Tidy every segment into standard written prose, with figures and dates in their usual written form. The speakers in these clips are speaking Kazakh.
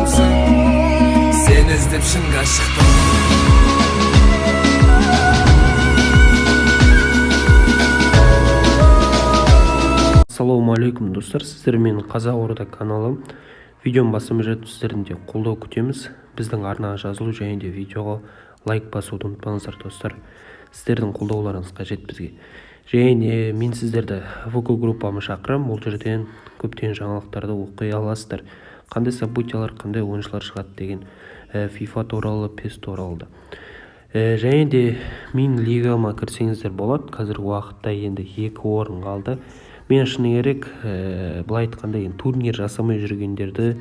жанымсың. Сені іздеп шыңға шықтым. Ассалаумағалейкум, достар! Сіздермен Қазақ Орда каналы. Видеоны бастамай жатып, сіздерден де қолдау күтеміз. Біздің арнаға жазылу және де видеоға лайк басуды ұмытпаңыздар, достар. Сіздердің қолдауларыңыз қажет бізге. Және де мен сіздерді ВК группама шақырамын. Ол жерден көптеген жаңалықтарды оқи аласыздар, қандай событиялар, қандай ойыншылар шығады деген, FIFA туралы, PES туралы да. Және де менің лигама кірсеңіздер болады. Қазіргі уақытта енді екі орын қалды. Мен, шыны керек, былай айтқанда, енді турнир жасамай жүргендерді,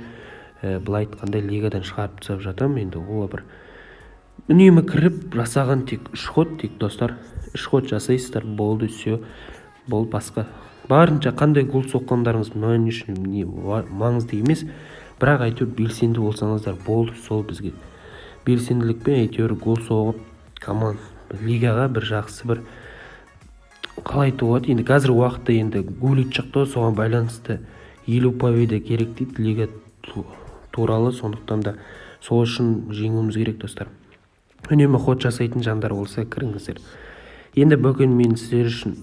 былай айтқанда, лигадан шығарып тастап жатамын. Енді ол бір үнемі кіріп жасаған тек үш ход, тек, достар, үш ход жасайсыздар, болды, все, болды. Басқа барынша қандай гол соққандарыңыз мен үшін не маңызды емес, бірақ әйтеуір белсенді болсаңыздар болды. Сол бізге белсенділікпен әйтеуір гол соғып, команда лигаға бір жақсы бір, қалай айтуға болады, енді қазіргі уақытта енді Гуллит шықты, соған байланысты 50 победа керек дейді лига туралы. Сондықтан да сол үшін жеңуіміз керек, достар. Үнемі ход жасайтын жандар болса, кіріңіздер. Енді бүгін мен сіздер үшін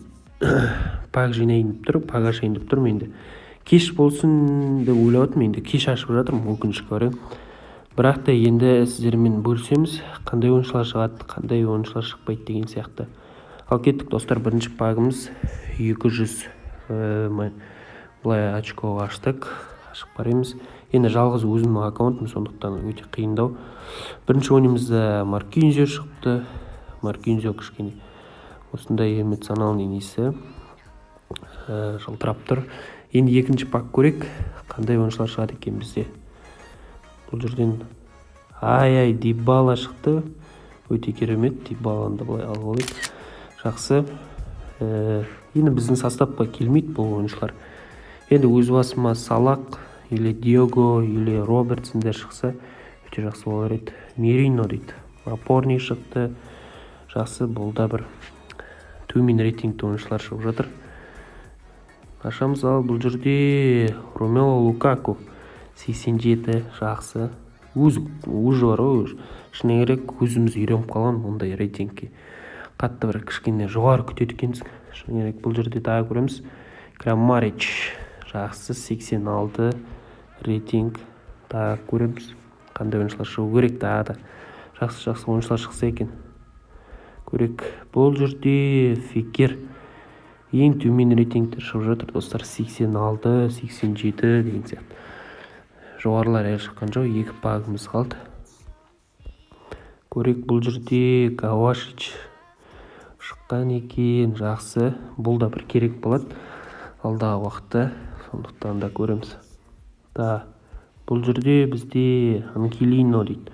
пак жинайын деп тұрмын, пак ашайын деп тұрмын. Енді кеш болсын деп ойлап отырмын, енді кеш ашып жатырмын, өкінішке орай. Бірақ та енді сіздермен бөлісеміз, қандай ойыншылар шығады, қандай ойыншылар шықпайды деген сияқты. Ал кеттік, достар! Бірінші пагымыз 200 былай очко аштық, ашып қараймыз. Енді жалғыз өзімнің аккаунтым, сондықтан өте қиындау. Бірінші ойынымызда Маркинзио шықты. Маркинзио кішкене осындай эмоциональный несі, жылтырап тұр. Енді екінші пак көрейік, қандай ойыншылар шығады екен бізде бұл жерден. Ай, ай, Дибала шықты, өте керемет. Дибаланы да былай алып алайық. Жақсы. Енді біздің составқа келмейді бұл ойыншылар. Енді өз басыма Салах или Диого или Робертсондер шықса, өте жақсы болар еді. Мерино дейді, опорник шықты, жақсы. Бұл да бір төмен рейтингті ойыншылар шығып жатыр. Ашамыз. Ал бұл жерде Ромело Лукаку 87, жақсы. Өзі уже бар ғой уже, шыны керек, көзіміз үйреніп қалған ондай рейтингке. Қатты бір кішкене жоғары күтеді екенсің, шыны керек. Бұл жерде тағы көреміз. Крамарич, жақсы, 86 рейтинг. Тағы көреміз, қандай ойыншылар шығу керек. Тағы да жақсы жақсы ойыншылар шықса екен. Көрейік. Бұл жерде Фекер. Ең төмен рейтингтер шығып жатыр, достар, 86, 87 деген сияқты. Жоғарылар әлі шыққан жоқ. Екі пагымыз қалды, көрейік. Бұл жерде Ковачич шыққан екен, жақсы. Бұл да бір керек болады алдағы уақытта, сондықтан да көреміз да. Бұл жерде бізде Анкелино дейді,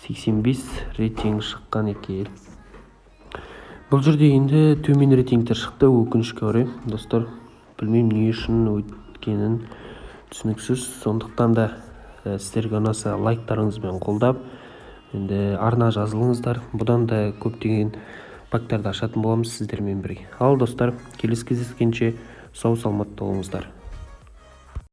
85 рейтинг шыққан екен. Бұл жерде енді төмен рейтингтер шықты, өкінішке орай, достар. Білмеймін, не үшін өткенін, түсініксіз. Сондықтан да сіздерге ұнаса, лайктарыңызбен қолдап, енді арна жазылыңыздар. Бұдан да көптеген пактарды ашатын боламыз сіздермен бірге. Ал, достар, келесі кездескенше сау саламатта болыңыздар!